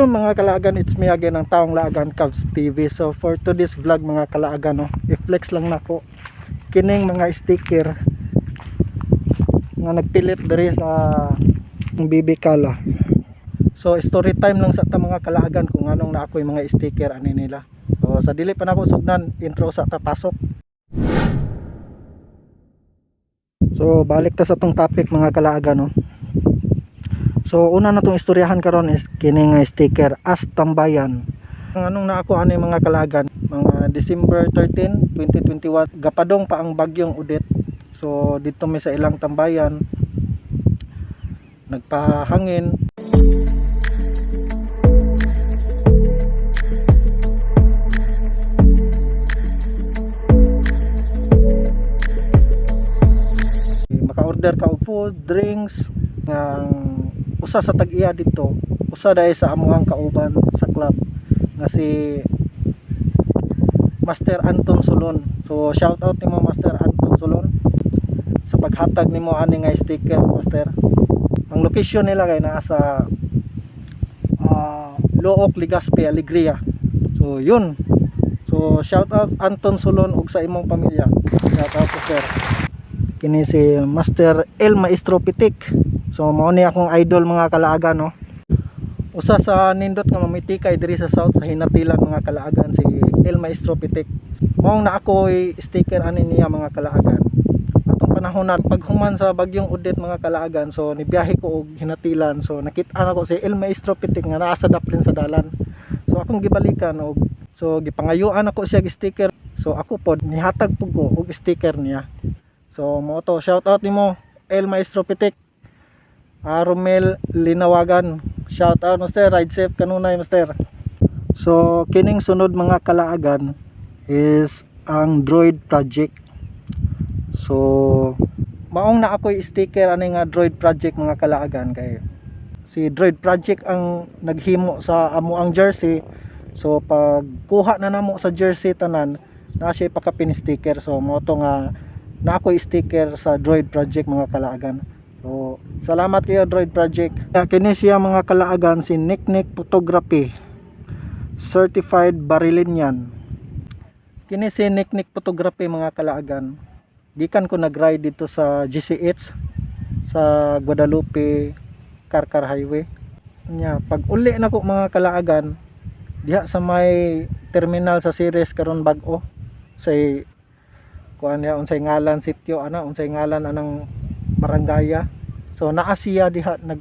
Yung mga kalaagan, it's me again, ang taong laagan, Cavs TV. So for today's vlog, mga kalaagan, no, i-flex lang nako kining mga sticker nga nagpilit diri sa BB Kala. So story time lang sa ta, mga kalaagan, kung anong na ako'y mga sticker ani nila. So sa dili pa nako sugdan, intro sa ta, pasok. So balik ta sa tong topic, mga kalaagan, no. So una na tong istoryahan karon is kini nga sticker as tambayan. Ang anong na ako ani, mga kalaagan, mga December 13, 2021, gapadong pa ang bagyong Odette. So dito mi sa ilang tambayan nagpahangin. Maka-order ka og food, drinks, ang usa sa tag-iya dito, usa dahil sa amuang kauban sa club nga si Master Anton Solon. So shout out nimo, Master Anton Solon, sa paghatag nimo ani nga sticker, Master. Ang location nila kay naa sa Looc, Legazpi, Alegria. So yun. So shout out Anton Solon ug sa imong pamilya. Shout out po, sir. Kini si Master El Maestro Pitik. So mao ni akong idol, mga kalaagan, no. Usa sa nindot nga mamitikay diri sa South sa Hinatilan, mga kalaagan, si El Maestro Pitik. Maong na ako'y sticker ani niya, mga kalaagan. Atong panahon na paghuman sa bagyong Odette, mga kalaagan, so nibiyahe ko og Hinatilan, so nakita nako si El Maestro Pitik nga naa sa daplin sa dalan. So akong gibalikan og so gipangayuan ako siya og sticker. So ako pod nihatag pud ko og sticker niya. So mo to, shout out nimo, El Maestro Pitik. Romel Linawagan. Shout out, Master, ride safe kanunay, Master. So kining sunod, mga kalaagan, is ang Droid Project. So maong na ako'y sticker ani nga Droid Project, mga kalaagan, kay si Droid Project ang naghimo sa amo ang jersey. So pag kuha na namo sa jersey tanan, na siya pakapin sticker. So mo to nga na ako'y sticker sa Droid Project, mga kalaagan. So salamat kayo, Droid Project. Kaya kini siya, mga kalaagan, si Nick Nick Photography. Certified Barilinian. Kini si Nick Nick Photography, mga kalaagan. Gikan ko nag-ride dito sa GCH sa Guadalupe Carcar Highway. Nya pag uli na ko, mga kalaagan, diha sa may terminal sa Ceres karon bag-o say kuan niya, unsay ngalan sitio ana, unsay ngalan anang barangaya. So naa siya diha nag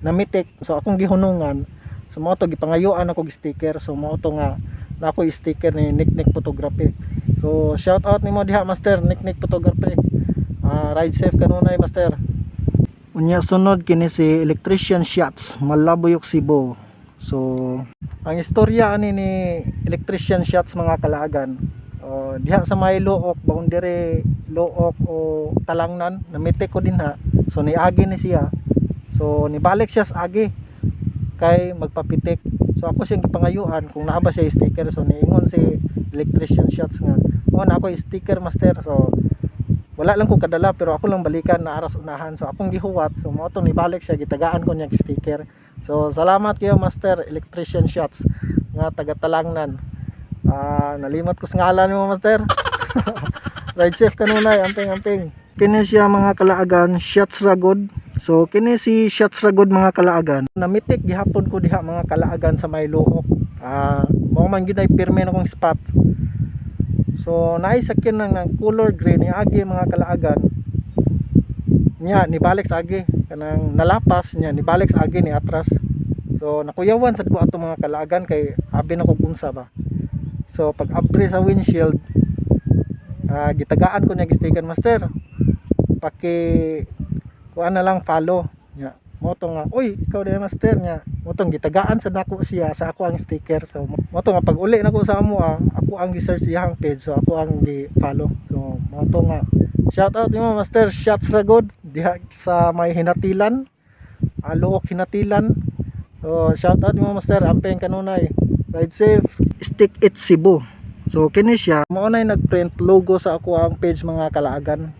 namitik. So akong gihunungan. So mao to gipangayuan ako og sticker. So mao to nga na ako sticker ni Nick Nick Photography. So shout out nimo diha, Master Nick Nick Photography. Ride safe kanunay, Master. Unya sunod kini si Electrician Shots, Malabuyok, Cebu. So ang istorya ani ni Electrician Shots, mga kalaagan, oh, diha sa may Looc boundary, Looc o Talangnan, namitik ko din ha. So niagi ni siya. So nibalik siya sa agi kay magpapitik. So ako siyang gipangayuan kung naa ba siya sticker. So niingon si Electrician Shots nga, "Oh, na ako sticker, Master." So wala lang ko kadala pero ako lang balikan na aras unahan. So akong gihuwat. So mao to nibalik siya, gitagaan ko niya og sticker. So salamat kayo, Master Electrician Shots nga taga Talangnan. Nalimot ko sa ngalan mo, Master. Ride safe kanunay, amping amping. Kini siya, mga kalaagan, Shots Ragod. So kini si Shots Ragod, mga kalaagan. Namitik gihapon ko diha, mga kalaagan, sa may Looc. Mao man gyud ay pirme na kong spot. So naay sakyan ng color gray ni agi, mga kalaagan. Nya nibalik sa agi kanang nalapas niya, nibalik sa agi ni atras. So nakuyawan sad ko ato, mga kalaagan, kay abi na kog unsa ba. So pag abri sa windshield, gitagaan ko niya sticker, "Master, paki kuan na lang, follow." Nya mo to nga, "Uy, ikaw di, Master." Nya mo tong gitagaan sa nako siya sa ako ang sticker. So mo to nga pag uli nako sa amo, ako ang gi-search iyang page, so ako ang gi-follow. So mo to nga shout out nimo, Master Shots Ragod, diha sa may Hinatilan, Looc, Hinatilan. So shout out nimo, Master, amping kanunay, ride safe. Stick It Cebu. So kini siya mao nay nagprint logo sa ako ang page, mga kalaagan,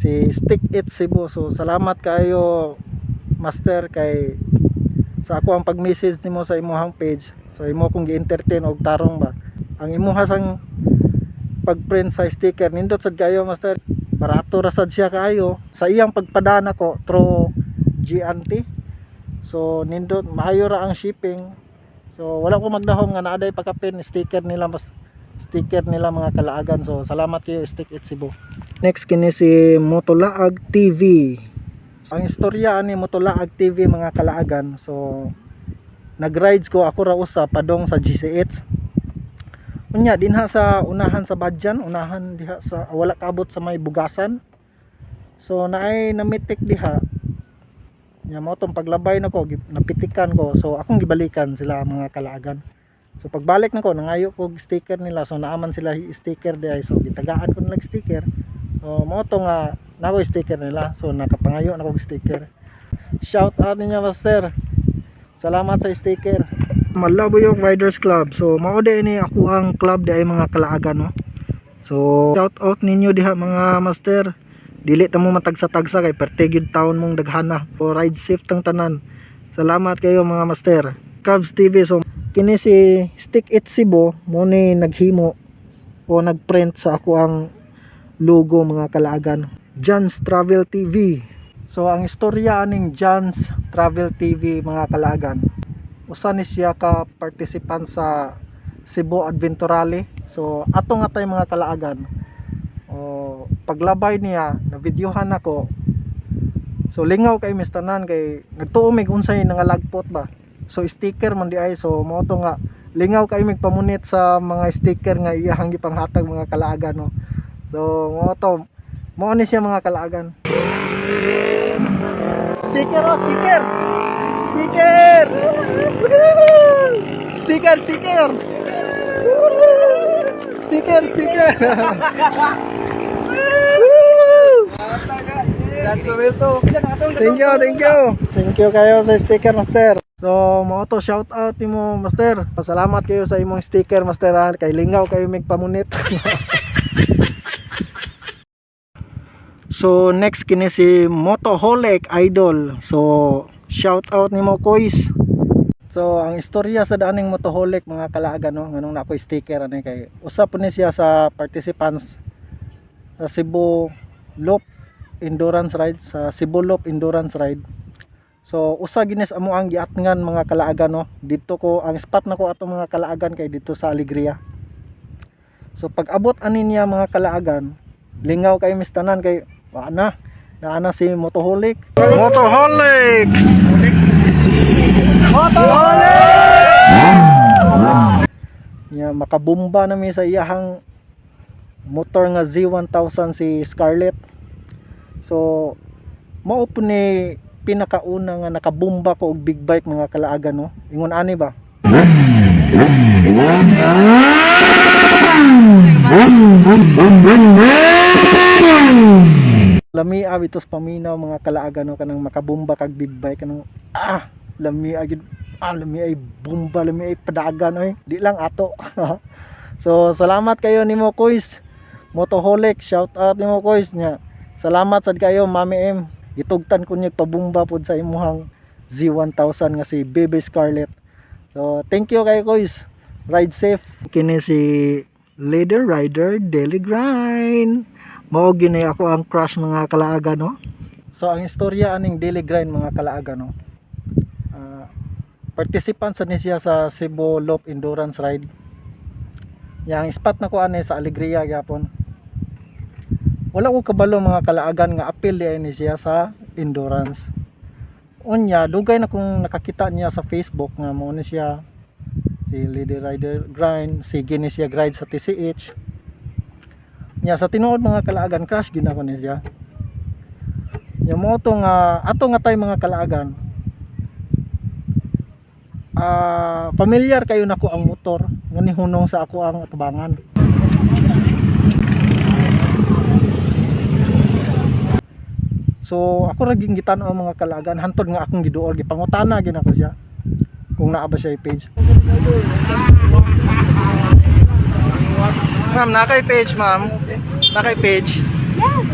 si Stick It Cebu. So salamat kayo, Master, kay Sa ako ang pag-message nimo sa imuhang page, so imo akong gi-entertain og tarong ba. Ang imuha sang pag-print sa sticker, nindot sad kayo, master. Barato ra sad siya kaayo sa iyang pagpadana ko through J&T. So nindot, maayo ra ang shipping. So wala ko magdahom nga naa day pakapin sticker nila, mas sticker nila, mga kalaagan. So salamat kayo, Stick It Cebu. Next, kini si Motolaag TV. Ang istorya ani Motolaag TV, mga kalaagan, so nag-rides ko, ako ra usa, padong sa GCH. Unya dinha sa unahan sa Badjan, unahan diha sa wala kaabot sa may Bugasan. So naay namitik diha. Nya mao tong paglabay nako, napitikan ko. So akong gibalikan sila, mga kalaagan. So pagbalik nako, nangayo ko og sticker nila. So naaman sila sticker diay. So gitagaan ko nila og sticker. So mao to nga nako sticker nila. So nakapangayo nako og sticker. Shout out ninyo, master. Salamat sa sticker. Malabuyok Riders Club. So mao di ni ako ang club di ay, mga kalaagan, no. So shout out ninyo diha, mga master. Dili ta mo matagsa-tagsa kay perti gyud taon mong daghana. So ride safe tang tanan. Salamat kayo, mga master. Cubs TV. So kini si Stick It Cebu mo ni naghimo o nagprint sa ako ang logo, mga kalaagan. John's Travel TV. So ang istorya aning John's Travel TV, mga kalaagan, usa ni siya ka participant sa Cebu Adventure Rally. So ato nga tay, mga kalaagan. O paglabay niya, na videohan ako. So lingaw kay mis tanan kay nagtuo mig unsay nangalagpot ba. So sticker man di ay, so mao to nga lingaw kay mig pamunit sa mga sticker nga iyahang gipanghatag, mga kalaagan, no. So mao to, mao ni siya, mga kalaagan. Sticker oh, sticker. Sticker. Sticker, sticker. Sticker, sticker. Woo! Thank you, thank you. Thank you kayo sa sticker, master. So, mao to, shout out nimo, master. Pasalamat kayo sa imong sticker, master, ha? Kay lingaw kayo mig pamunit. So, next kini si Motoholic Idol. So, shout out nimo, Kois. So, ang istorya sa daaning Motoholic, mga kalaagan, no, nganong na ako sticker ani kay usa po ni siya sa participants sa Cebu Loop Endurance Ride, sa Cebu Loop Endurance Ride. So usa ginis amo ang giatngan, mga kalaagan, no. Dito ko ang spot nako ato, mga kalaagan, kay dito sa Alegria. So pag abot ani niya, mga kalaagan, lingaw kay mistanan kay wa na naa na si Motoholic. Motoholic! Motoholic! Nya makabomba na mi sa iyahang motor nga Z1000 si Scarlett. So mao po ni pinakauna nga nakabomba ko og big bike, mga kalaagan, no. Ingon ani ba? Lami bitos paminaw, mga kalaagan, no, kanang makabomba kag big bike, kanang lami gid, lami ay bomba, lami ay padagan oy, di lang ato. So salamat kayo nimo, Kois Motoholic, shout out nimo, Kois nya. Salamat sad kayo, Mami M. Gitugtan ko niya pabumba pod sa imuhang Z1000 nga si Baby Scarlett. So thank you kayo, Kois. Ride safe. Kini si Leader Rider Daily Grind. Mao gini ako ang crush, mga kalaaga, no. So ang istorya aning Daily Grind, mga kalaaga, no. Participant sa ni siya sa Cebu Loop Endurance Ride. Yang spot na ko ani sa Alegria gyapon. Wala ko kabalo, mga kalaagan, nga apil di ay ni siya sa endurance. Unya dugay na kong nakakita niya sa Facebook nga mo ni siya si Lady Rider Grind, sige ni siya ride sa TCH. Nya sa tinuod, mga kalaagan, crush gid ako ni siya. Nya mo to nga ato nga tay, mga kalaagan. Familiar kayo nako ang motor nga nihunong sa ako ang atubangan. So ako ra gyud gitan-aw, mga kalaagan, hantod nga akong giduol, gipangutana gyud ako siya kung naa ba siya page. Ma'am, naa kay page, ma'am? Naa kay page? Yes!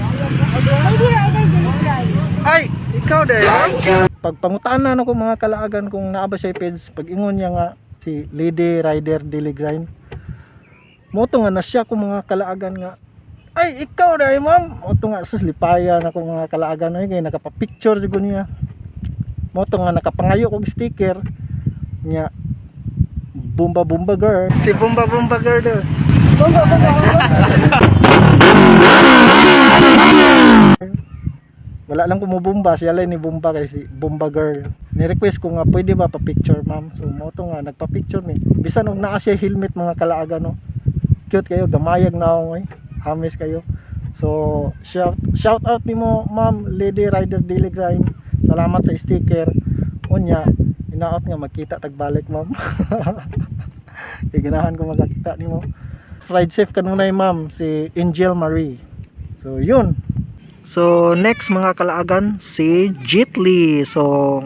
Lady Rider Daily Grind. Ay, ikaw din. Pagpangutaan na ko, mga kalaagan, kung naa ba siya page, pag ingon niya nga si Lady Rider Daily Grind, mao to nga na siya ko, mga kalaagan, nga ay ikaw na ma'am. Mao to nga sus, lipaya na ko, mga kalaagan, ay kay nakapa-picture jud ko niya. Mao to nga nakapangayo kog sticker niya. Bumba Bumba Girl, si Bumba Bumba Girl do. Bumba, bumba, bumba. Wala lang kumubumba, siya lang ni Bumba kay si Bumba Girl. Ni-request ko nga pwede ba pa-picture, ma'am. So mao to nga nagpa-picture mi. Bisan og naa siya helmet, mga kalaagan, no. Cute kayo, gamayag na ako eh. Hamis kayo. So shout shout out nimo, ma'am Lady Rider Daily Grind. Salamat sa sticker. Unya, inaot nga magkita tagbalik, ma'am. Kay ganahan ko makakita nimo. Ride safe kanunay, ma'am, si Angel Marie. So yun. So next, mga kalaagan, si Jitli. So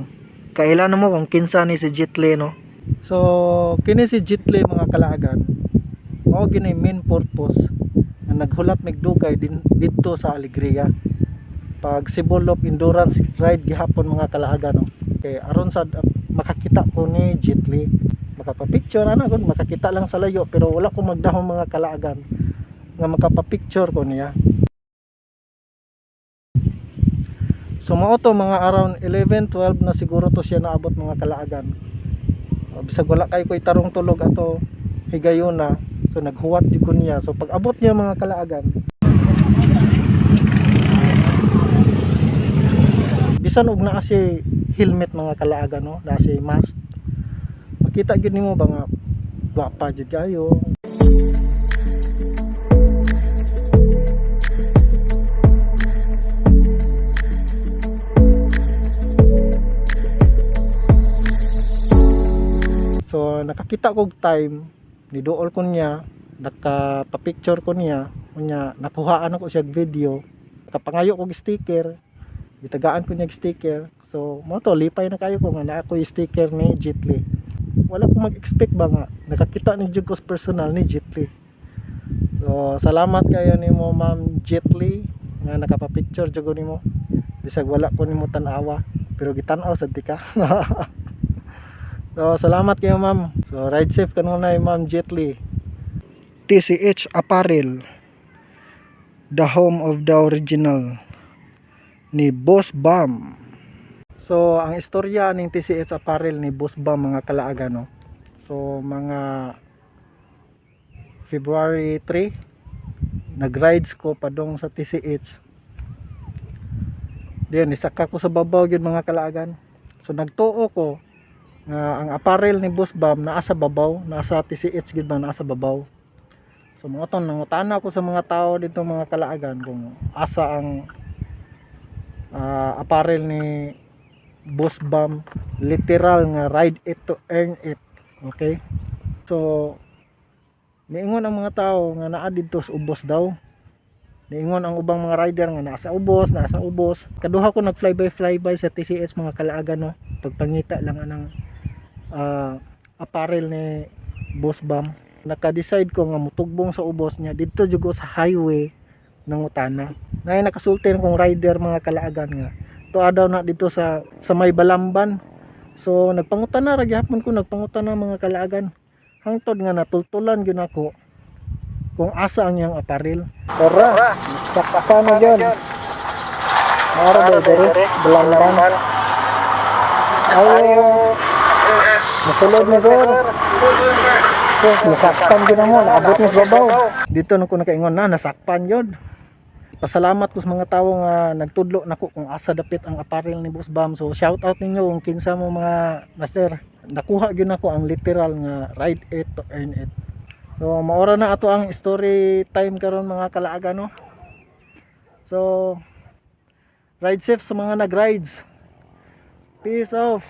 kailan mo kung kinsa ni si Jitli, no? So kini si Jitli, mga kalaagan. Mao gini main purpose nga naghulat mig dugay din didto sa Alegria. Pag Cebu Loop Endurance Ride gihapon, mga kalaagan, no. Kay aron sad makakita ko ni Jitli, makapa-picture ana gud, makakita lang sa layo, pero wala ko magdahom, mga kalaagan, nga makapa-picture ko niya. So mao to mga around 11, 12 na siguro to siya naabot, mga kalaagan. Bisag wala kay ko'y tarong tulog ato higayuna. So naghuwat jud ko niya. So pag abot niya, mga kalaagan, bisan og naa si helmet, mga kalaagan, no, naa si mask. Makita gyud nimo ba nga gwapa jud kayo. So nakakita kog time, niduol ko niya, naka-picture ko niya, unya nakuhaan ako siya og video, nakapangayo kog sticker, gitagaan ko niya og sticker. So mao to, lipay na kayo ko nga naa ko'y sticker ni Jitli. Wala ko mag-expect ba nga nakakita ni jud ko sa personal ni Jitli. So salamat kayo nimo, Ma'am Jitli, nga nakapa-picture jud ko nimo. Bisag wala ko nimo tan-awa, pero gitan-aw sad di ka. So, salamat kayo, ma'am. So, ride safe kanunay, Ma'am Jetli. TCH Apparel. The home of the original ni Boss Bam. So, ang istorya ning TCH Apparel ni Boss Bam, mga kalaagan, no. So, mga February 3 nag-rides ko padong sa TCH. Diyan, nisaka ko sa babaw yun, mga kalaagan. So, nagtuo ko nga ang apparel ni Boss Bam naa sa babaw, naa sa TCH gid ba, naa sa babaw. So mga ton, nangutana ko sa mga tao dito, mga kalaagan, kung asa ang apparel ni Boss Bam, literal nga ride it to earn it. Okay? So niingon ang mga tao nga naa didto sa ubos daw. Niingon ang ubang mga rider nga naa sa ubos, naa sa ubos. Kaduha ko nag fly by fly by sa TCH, mga kalaagan, no. Pagpangita lang anang apparel ni Boss Bam. Naka-decide ko nga mutugbong sa ubos niya didto jud ko sa highway nangutana. Nay nakasulti kong rider, mga kalaagan, nga tuwa daw na dito sa may Balamban. So nagpangutana ra gihapon ko, nagpangutana, mga kalaagan. Hangtod nga natultulan gyud ako kung asa ang iyang apparel. Tara, saksa na gyud. Mara ba dere? Balamban. Ayo. Masulod na sir. Nasakpan gyud mo, naabot ni sa babaw. Dito nung ko nakaingon na nasakpan gyud. Pasalamat ko sa mga tawo nga nagtudlo nako kung asa dapit ang apparel ni Boss Bam. So shout out ninyo kung kinsa mo, mga master. Nakuha gyud nako ang literal nga ride it to earn it. So maora na ato ang story time karon, mga kalaagan, no. So ride safe sa mga nag-rides. Peace off.